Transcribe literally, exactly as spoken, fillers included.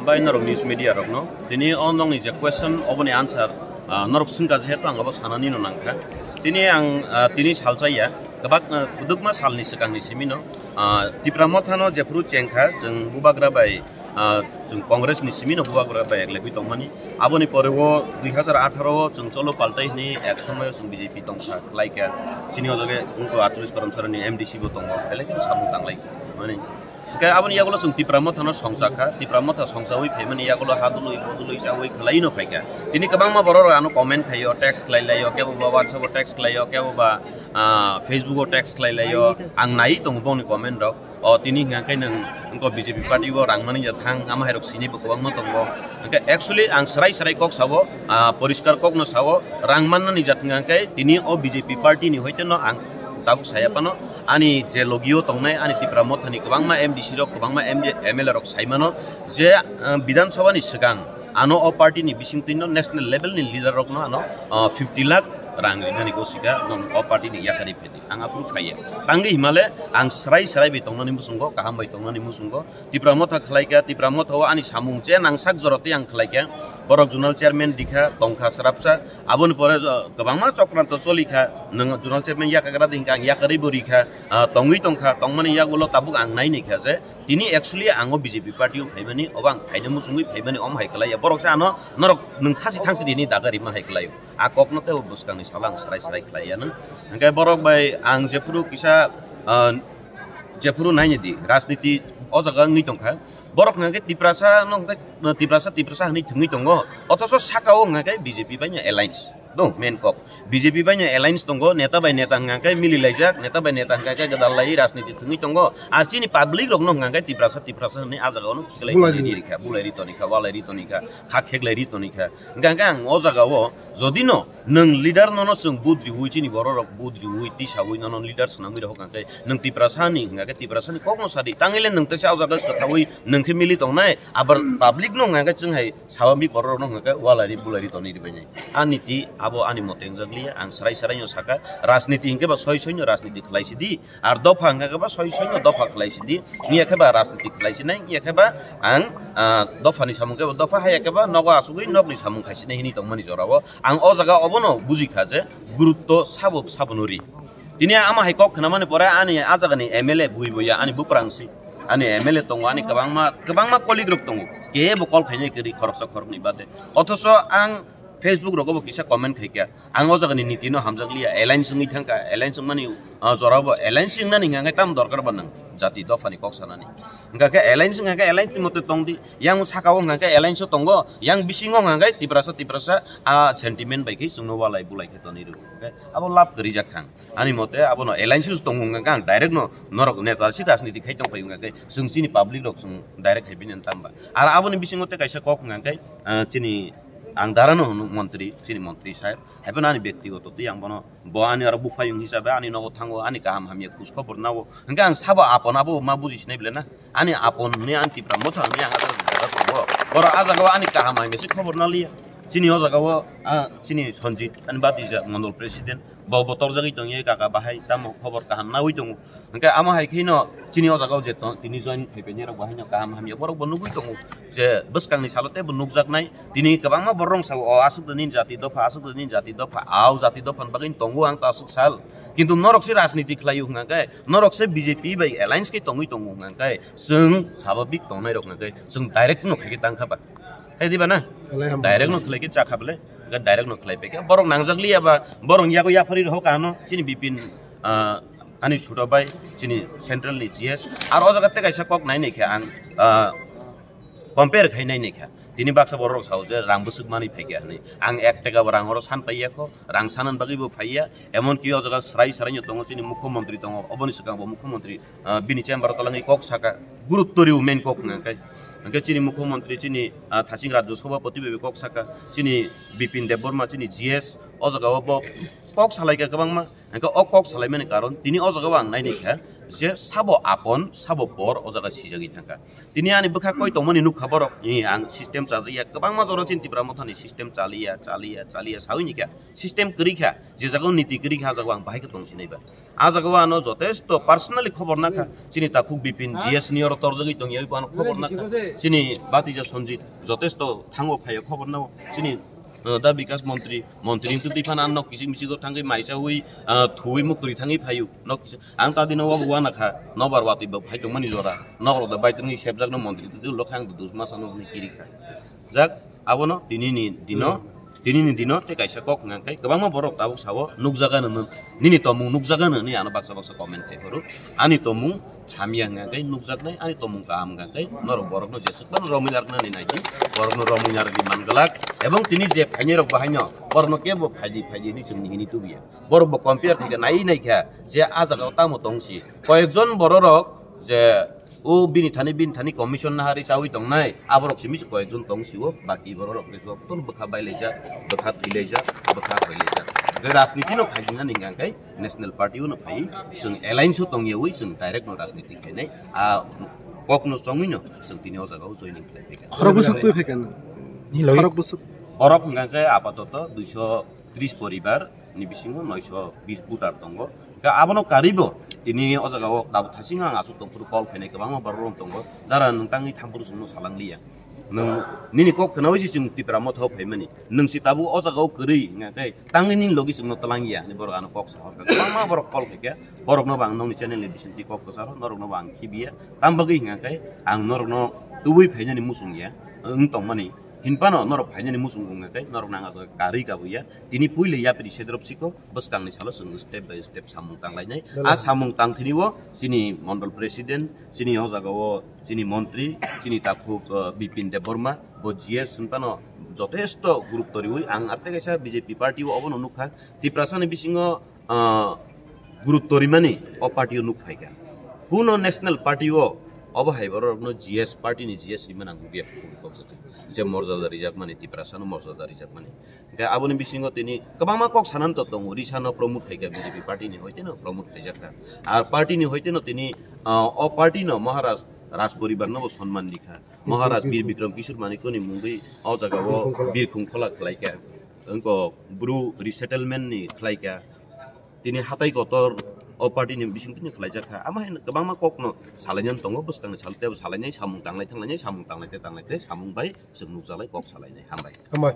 Bai norok news media rokno tini o nokni je question oboni answer, ah, norok swngkha, jehetu ang abo sanani no nangkha. Tini ang, ah, tini salchaya kwbak, ah, kwdwkma salni swkangni simino, ah, Tipra Mothano jephuru chengkha, chwng bubagra bai, ah, chwng Congress ni simino bubagra bai eglegwi tongmani. Aboni pore o dui hazar atharo o chwng cholo paltai hwnwi ek somoyo chwng B J P tongkha, khlaikha. Chini o jaga wngkha atris Karamsarani M D C bo tongo, belai kheno samung tanglai mani. Hingke aboni yagulo chwng Tipra Mothano songchakha, Tipra Motha songchawi phaimani yagulo ha dului, bo dului chawi khwlaino phaikha. Tini kwbangma borok rok ano comment khaio, text khlai laio, kebo ba WhatsApp o text khlaio, kebo ba, ah, Facebook o text khlai laio. Ang nai tongo bongni comment rok. O tini hingka khe nwng wngkha B J P party o rang mani ya thang, ama hai rok sini bo kwbangma tongo. Hingke actually ang srai srai kok sao, ah, poriskar kokno sao, rang mannani jat hingka khe tini o B J P party ni hoite no ang tabuk saya phano. Ani je logio tongnai, ani Tipra Mothani kwbangma M D C rok, kwbangma M D, M L A rok sai mano je, ah, Bidhan Sabha ni swkang ano o party ni bisingtwi no national level ni leader rok no ano, ah, fifty lakh rang rinani gosika no o party ni yakari phedi. Ang aphuru phaiya. Tangwi himale ang srai srai bai tongnani musungo, kaham bai tongnani musungo. Tipra Motha khlaikha, Tipra Motha o ani samung je nangsak jorotwi ang khlaikha. Borok zonal chairman dikha, tongkha srapsa. Aboni pore, ah, kwbangma chokranto cholikha. Nwng zonal chairman yakagra di hingkha, ang yakarwi bo rikha. Ah, tongwi tongkha, tongmani yagulo tabuk ang naini kha je tini actually ang o B J P party o phaimani, obo ang phaina musungwi phaimani, omo hai kwlaiya. Borok se ano norok nwng thasi thangsi rini daga rima hai kwlaio. A kokno tei o bwskangni salo ang srai srai khlaiya nwng. Hingke borok bai ang jephuru kisa, ah, jephuru naini di rajniti o jaga wngwi tongkha. Borok hingke Tiprasa no hingke, Tiprasa, Tiprasa hinwi thwngwi tongo. Othoso saka o hingke B J P bai no alliance. No, main kok. B J P bai no alliance tongo, neta bai neta hingka khe mili laijak, neta bai neta hingka khe gwdal lai rajniti thwngwi tongo. Ar chini public rok no hingka khe Tiprasa, Tiprasa hinwi a jaga o no khiklai Bulai tonwi ri. Rikha, bulai ri tonikha, walai ri tonikha, kha kheklai ri tonikha. Hingka khe ang o jaga o jodi no nwng leader no no chwng vote riwi chini borok rok vote riwi tisawi no no leader swnamwi rok hingka khe nwng Tiprasa ni hingka khe Tiprasa ni kok no sadi. Tangwi le nwng teisa o jaga kwthawi nwng khe mili tongnai, abar public no hingka khe chwng hai Sabamik borok rok no hingka khe walai ri bulai ri tonwi ri bai nai. Ani ti abo ani mote wngjakliya, ang srai srai no saka, rajniti hingke ba soi soi no rajniti khlai sidi, ar dopha hingke ba soi soi no dopha khlai sidi, wngya khe ba rajniti khlai sinai, wngya khe ba ang, ah, dopha ni samung khe ba dopha, haya khe ba nogo asugwi nokni samung khai sinai hinwi tongmani jorao ang o jaga obono bujikha je gurutto sabo sabo no ri. Tini ama hai kok khnamani pore ani a jagani M L A bui buya ani buprang si. Ani M L A tongo, ani kwbangma, kwbangma colleague rok tongo. Kebo call khainai kwrwi khoroksa khoroknwi bade. Othoso ang Facebook rogo bo kisa comment khaikha. Ang o jagani niti no hamjakliya. Alliance wngwi thangkha. Alliance wngmani, ah, jorao bo alliance wngnani hingkha khe tamo dorkar ba nang jati dophani kok sanani. Hingkha khe alliance wngkha khe alliance ni mote tongdi. Yang sakao hingkha khe alliance o tongo. Yang bisingo hingkha khe Tiprasa, Tiprasa, ah, sentiment bai khe chwngno walai bulai khe tonwi rw. Hingkha khe abo lab kwrwi jak kha. Ani mote abono alliance se tongo hwnka khe ang direct no norok neta si rajniti khai tong phai hwnka khe chwng chini public rok chwng direct khai bini tamba. Ar aboni bisingo tei kaisa kok hwnka khe, ah, chini ang dara no hwnwi montri, chini montri sir. Haiphano ani byaktigoto twi ang bono, bo ani aro buphayung hisabe ani nogo thango, ani kaham hamya khoj khobor nao. Hwnka ang sabo apon abo ma buji sinai bele na. Ani apon hwnwi ani Tipra Motha hwnwi ang ajak jaga tongo. Borok a jagao ani kaham hamya se khobor naliya. Chini o jagao, ah, chini Sanjit, ani batija Mondol President. Bo bo torjagwi tongya kaka bahai, tamo khobor kaham nawi tongo. Hwnkhe amo hai kheno chini o jagao je tong, tini join phaipaini rok bo haino kaham hamya borok bo nugwi tongo je bwskangni salo teibo nukjaknai. Tini kwbangma borok rok sao, o aswk nini jati dopha, aswk nini jati dopha, ao jati dophani bagwi tongo ang ta aswk sal. Kintu norok se rajniti khlaio hwnkhe, norok se B J P bai alliance khe tongwi tongo hwnkhe, chwng sababik tongnai rok hwnkhe chwng direct no khaikhe tangkha ba. Khe diba na? Belai hambai. Direct no khlai khe chakha bele. Ga direct no khlai pekhe. Borok nangjak liya ba, borok yago yaphari rok ano, chini Bipin, ah, ani chuto bai, chini central ni G S. Ar o jaga tei kaisa kok nai nai khe ang, ah, compare khai nai nai kha. Tini baksa borok rok sao je rang bwswk mani phaikha hinwi. Ang ek taka bo rang oro san paiya kho, rang sanan bagwi bo phaiya. Emon ki o jaga srai srai no tongo, chini mukhyamantri tongo, oboni swkang bo mukhyamantri ah, bini chamber o twlangwi kok saka, gurutto rw main kok hwnka khe. Hwnkhe chini mukhyamantri, chini, ah, thaching rajyo sabhapati bai kok saka, chini Bipin Debbarma, chini G S, o jaga o bo kok salaikha kwbangma. Hwnkhe o kok salaimani karon tini o jaga o ang naini kha, Je sabo apon, sabo por o jaga sijagwi thangkha. Tini ani bwkha koi tongmani nukha borok, "Ee, ang system chajakya, kwbangma jora chini Tipra Mothani system chaliya, chaliya, chaliya," sawi nikha. System kwrwi kha, je jaga o niti kwrwi kha, a jaga o ang bahai khe tong sinai ba. A jaga o ano jotesto personally khobor nakha. Chini takhuk Bipin G S ni oro torjagwi tongya, abo ano khobor nakha. Chini Batija Sanjit jotesto thango phaio khobor nao. Chini, uh, da Bikas Montri, Montri tu twi phano ano kisik misik o thangwi maisawi, uh, thuwi muktwi thangwi phaio. Nok kisa, ang ta dino wabo wana kha, nobar watwi bo phai tongmani jora. Nok rok da bai tongwi sepjak no Montri tu lokha ang dus masa no ni kiri kha. Jak, abono tini ni dino, tini ni dino te kaisa kok hwnka khe kwbangma borok tabuk sao nukjaga no, nini tomung nukjaga no ni ano baksa baksa comment khai phuru. Ani tomung hamya hwnka khe nukjaknai, ani tomung kaham hwnka khe norok borok no jesuk ban romwi narwkna ni naidi, borok no romwi narwgwi manglak. Ebong tini je phainai rok bahai no borok no kebo phaidi phaidi ni chwng ni hini tubiya. Borok bo compare khaikha, nai naikha je a jaga o tamo tong si. Koyekjon bororok je o bini thani, bini thani commission nahari chawi tongnai, aborok simi se koyekjon tong si o, baki bororok le joto bwkha bailaijak, bwkha thwilaijak, bwkha hoilaijak. Hwnkhe rajniti no khaijinani hwnkha khe National Party o no phai, chwng alliance o tongyawi chwng direct no rajniti khainai. A kok no chongwi no chwng tini o jaga o joining khlai phaikha. Khorok bwswk twi phaikha no? Khorok bwswk. Borok hwnkha khe apatoto duiso tris poribar ni bisingo noisho bis voter tongo. Hwnkhe abono karwibo tini o jaga o tabuk thasing ang aswk tongphuru call khainai kwbangma borok rok tongo. Dara nwng tangwi thampuru chwngno salangliya. Nwng nini kok khnaui se chwng Tipra Motha o phaimani. Nwng se tabuk o jaga o kwrwi hwnkha khe tangwi nini logi chwngno twlangya hinwi borok ano kok sahorkha. Kwbangma borok call khaikha. Borokno bo ang nokni channel ni bisingtwi kok kwcharo, norokno bo ang khibiya. Tam bagwi hwnkha khe ang norokno tubui phainani muchungya wng tongmani. Hinphano norok phainani muchung wngkha khe norokno ang ah jaga karwi kabuya. Tini puila yapri sedrop siko bwskangni salo chwng step by step samung tanglainai. A samung tangthini o chini mondol president, chini o jaga o chini montri, chini takhuk, uh, Bipin Debbarma, bo G S hinphano jotesto gurutto riwi ang arte kaisa B J P party o obono nukha. Tiprasani bisingo, uh, gurutto rimani o party o nuk phaikha. Kuno national party o obo hai borokno G S party ni G S rimani ang nukya. Je morjada rijakmani, Tiprasano morjada rijakmani. Hwnkhe aboni bisingo tini kwbangma kok sanani to tongo, risano promote khaikha B J P party ni hoiteno promote khaijakha. Ar party ni hoiteno tini, ah, o party no Maharaj Raj poribar no bo sonman rikha. Maharaj Bir Bikram Kishore Manikya ni mungwi o jaga o Birkhung Khola khlaikha. Wngko Bru resettlement ni khlaikha. Tini hatai kotor o party ni bising tini khlaijakha. Ama hai kwbangma kok no salainani tongo, bwskangni sal tebo salainai, samung tanglai thanglainai, samung tanglai te tanglai te, samung bai chwng nukjalai kok salainai. Hambai. Hambai.